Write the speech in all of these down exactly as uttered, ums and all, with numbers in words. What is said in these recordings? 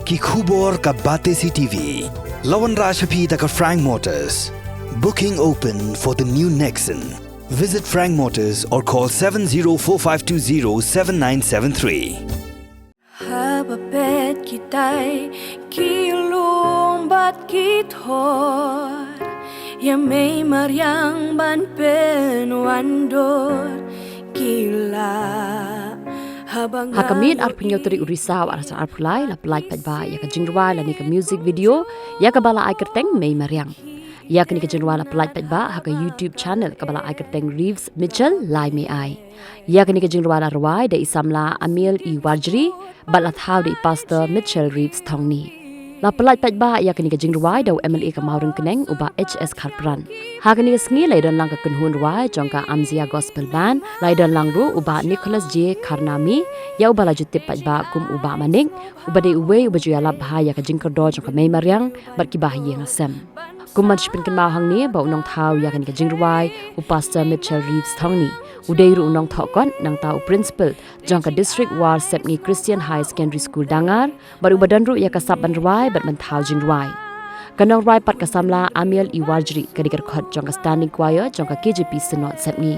Ki khubor ka Batesi T V. La wanrah sha phi da ka Frank Motors. Booking open for the new Nexon. Visit Frank Motors or call seven zero four five two zero seven nine seven three. Haba peit kitai ki lum bad ki thor, ïa mei mariang ban pynwandur ki la. Haba ha ka miet arphew hynñiew tarik u Risaw arhajar arphew lai la pyllait paidbah ïa ka jingrwai lane ka music video ïa kaba la ai kyrteng Mei Mariang. Ïa kane ka jingrwai la pyllait paidbah ha ka YouTube channel kaba la ai kyrteng Reeves Mitchell Lai Mei Ai. Ïa kane ka jingrwai la rwai da i samla Amiel i Warjri bad la thaw da i Pastor Mitchell Reeves Thongni. La pyllait paidbah ïa kane ka jingrwai da u M L A ka Mawryngkneng u Bah H S Kharpran. Ha kane ka sngi la ïadon lang ka kynhun rwai jong ka Amzia Gospel Band, la ïadon lang ruh u Bah Nicholas J Kharnami, ïa uba la ju tip paidbah kum u Bah Manik, uba dei uwei uba ju ïalap bha ïa ka jingkordor jong ka Mei Mariang bad kiba ha ïing ha sem. Kum ban shu pynkynmaw hangne ba u nongthaw ïa kane ka jingrwai, u Pastor Mitchell Reeves Thongni, u dei ruh u nongthoh kot nangta u principal jong ka District War Sepngi Christian Higher Secondary School Dangar, bad uba don ruh ïa ka sap ban rwai bad ban thaw jingrwai. Ka nongrwai pat ka samla Amiel i Warjri, ka dei ka dkhot jong ka Standing Choir jong ka K J P Synod Sepngi.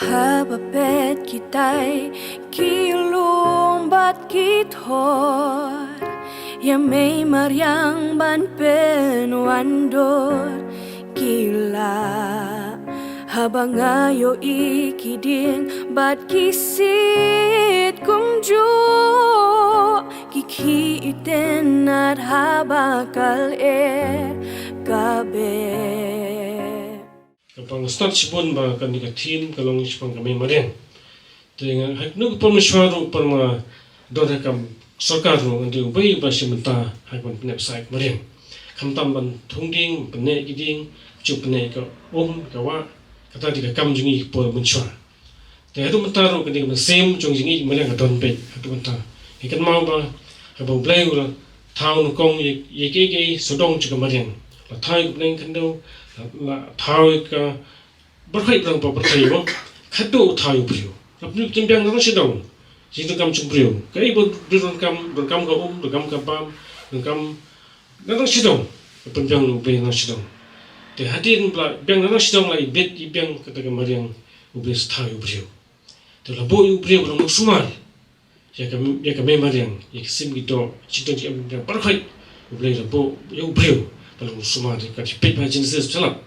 Haba peit kitai ki lum bad ki thor, ïa mei mariang ban pynwandur ki la. Haba nga ïohi ki dieng bad ki siej kumjuh, ki khie itynnad haba ka lyer ka beh. Kaba nga stad shibun ba kane ka theme ka long shaphang ka Mei Mariang. Te nga ha kano ka por mynshuwa ruh, por ma don ha ka sorkar ruh, nga dei uwei uba shim bynta ha ka ban pynneh pynsah ïa ka mariang. Khamtam ban thung dieng, pynneh ki dieng, shu pynneh ka um ka wah, kata dei ka kam jong ngi ha ka por mynshuwa. Te haduh mynta ruh kane ka mynsiem jong ngi ki mariang ka don beit haduh mynta. Ngi kynmaw ba haba U Blei u la thaw nyngkong ïa, ïa kiei kiei sawdong jong ka mariang. La thaw ïa ka bneng khyndew, la, la thaw ïa ka baroh kawei ba pyrthei mo. Haduh u thaw ïa u briew. La pynbiang na nongshadong. Jingdonkam jong u briew. Kaei ba u briew donkam, donkam ka um, donkam ka bam, donkam na nongshadong. La pynbiang na U Blei na nongshadong. Te hadien ba la biang na nongshadong la ibit, ibiang kata ka mariang, U Blei sa thaw ïa u briew. Te la buh ïa u briew ba long sumar ïa ka, ïa ka Mei Mariang, ïa ka sim ki doh, jingdon jingem baroh kawei. U Blei la buh ïa u briew ba long sumar, ka dei peit ha Genesis, phi lap.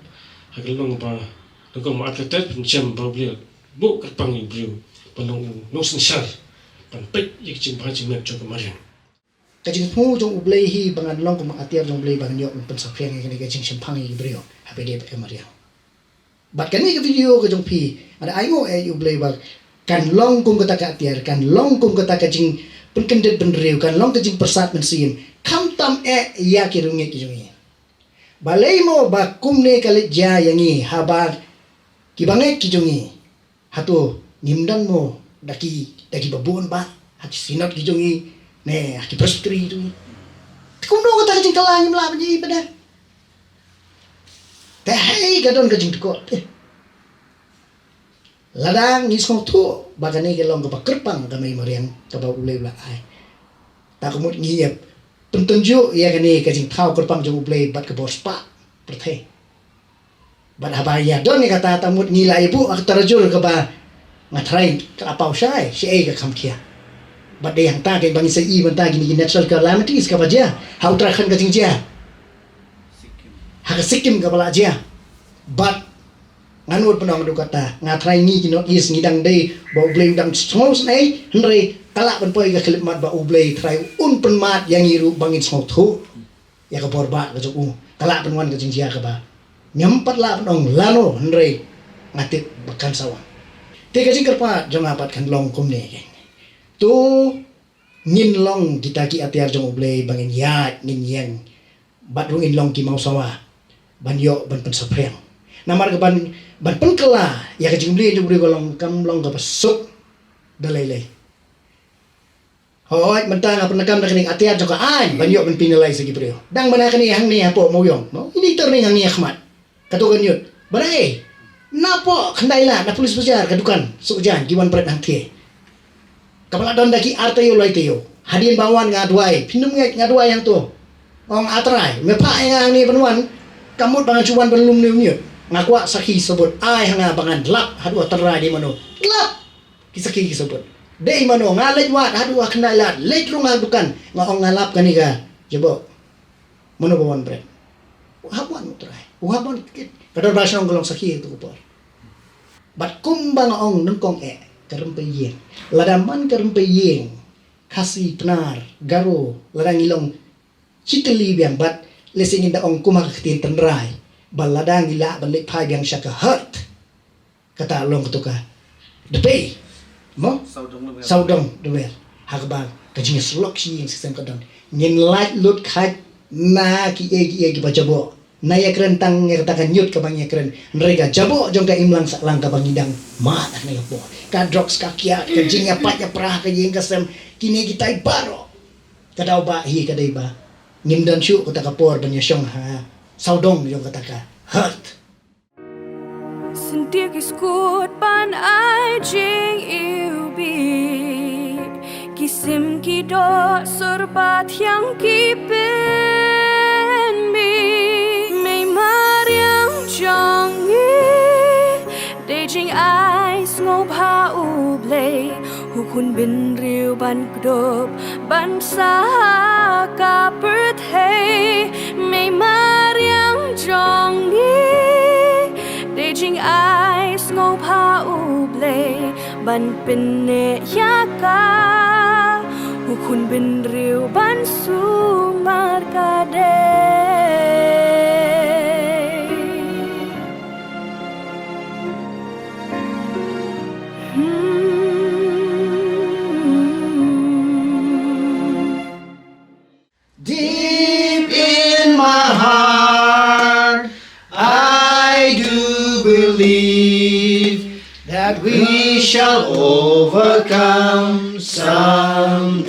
Ha ka lynnong ba nyngkong, ba artylli pynjem ba U Blei la buh kyrpang ïa u briew ba long u nongsynshar ban peit ïa ka jingbha jingmiat jong ka mariang. Ka jingthmu jong U Blei hi ba ngan long kum ka atiar jong U Blei ba ngan ïoh ban pynsaphriang ïa kane ka jingshemphang ïa ki briew ha pdeng ka mariang. Bad kane ka video ka jong phi, ngan ai nguh ïa U Blei ba kan long kum kata ka atiar, kan long kum kata ka jingpynkyndit bynriew, kan long ka jingpyrsad mynsiem, khamtam eh ïa ki riewngeit ki jong ngi. Balei mo ba kumne ka leit jia ïa ngi, haba ki bangeit ki jong ngi, hato ngim don mo da ki, da kiba bun bah ha ki synod ki jong ngi, ne ha ki presbytery ki jong ngi? Te kumno kata ka jingkylla ngim lah ban ïohi pat de? Te hei ka don ka jingdukot te. Lada ngi sngewthuh ba kane ka long kaba kyrpang ka Mei Mariang kaba U Blei u la ai, ta ka mut ngi ïa pyntynjuh ïa kane ka jingthaw kyrpang jong U Blei bad ka bor spah pyrthei. Bad haba ïa don ïa kata, ta mut ngi la ïa buh ha ka tarajur kaba nga tharai ka la paw shai, shaei ka kham khia. Bad dei hangta kaba ngi sa i mynta kine ki natural calamities kaba jia ha Uttarakhand, ka jingjia ha ka Sikkim kaba la jia. Bad ngan nud ban ong haduh katta, nga tharai ngi ki North East ngi dang dei ba U Blei u dang sngewsynei, hynrei ka lah ban poi ka khyllipmat ba U Blei tharai un pynmad ïa ngi ruh ba ngin sngewthuh ïa ka bor bah ka jong u. Ka lah ban wan ka jingjia kaba ngam pat lah ban ong lano, hynrei nga tip ba kan sa wan. Te ka jingkyrpad jong nga pat kan long kumne kein. To ngin long kita ki atiar jong U Blei ba ngin ïaid, ngin ïeng, bad ruh ngin long ki mawsawa ban ïoh ban pynsaphriang. Namar ka ban Ban pynkylla ïa ka jingmlien jong u briew ka long, kam long kaba suk da lei lei. Hooid, mynta nga pyndonkam da kane ka atiar jong ka aiñ ban ïoh ban penalise ïa ki briew. Dang mynta kane hangne hapoh Mawïong, mo? Ine i turning hangne ha khmat. Kato ka ñiut. Ba dei, napoh khyndai lad na Police Bazar ka dukan Sukhjaiñ ki wan bret hangtei. Kaba la don da ki ar taïew lai taïew. Hadien ba wan nga duwai, phin ym ngeit, nga duwai hangto. Ong, A Trai, me phah ïa nga hangne ban wan. Ka mut ba ngan shu wan ban lum ïa une u ñiut. Nga kwah sakhi sabut, ai ha nga ba ngan lap haduh ha tynrai, dei mano. Lap! Ki sakhi ki sabut. Dei mano, nga leit wad haduh ha khyndai lad, leit rung ha dukan. Nga ong, nga lap kane ka jaboh. Mano ba wan bret? U hap wan, U Trai. U hap wan kit. Ka dorbar shnong ka long sakhi ha kato ka por. Bad kumba nga ong nyngkong eh, ka rympei ïing. Lada man ka rympei ïing, Khasi, Pnar, Garo, lada ngi long shi tylli biang, bad lehse ngin da ong kum ha ka ktien tynrai, ba lada ngi lah ban leit phai biang sha ka hurt, kata long kato ka dpei, mo? Sawdong dwer. Sawdong dwer. Ha kaba ka jingïasyllok shi ïing shi sem ka don. Ngin lait lut khait na kiei kiei kiba jaboh. Ngi ïakren tang ïa kata ka ñiut kaba ngi ïakren. Hynrei ka jaboh jong ka imlang sahlang kaba ngi dang mad ha kane ka por, ka drugs, ka kiad, ka jingïapait ïapra ha ka ïing ka sem, kine kitai baroh. Ka daw ba hi ka dei ba ngim don shuh kata ka por ban ïashong ha sawdong jong kata ka hurt. Syntiew ki skud ban ai jingïewbih, ki sim ki doh sur pathiang ki pynmih. Mei mariang jong ngi, dei jingai sngewbha U Blei, U Khun bynriew ban kdup ban sah ha ka pyrthei. Mei mariang jong ngi, dei jingai sngewbha U Blei, ban pynneh ïa ka, U Khun bynriew ban sumar ka dei. Hmm. Deep in my heart, I do believe that we shall overcome someday.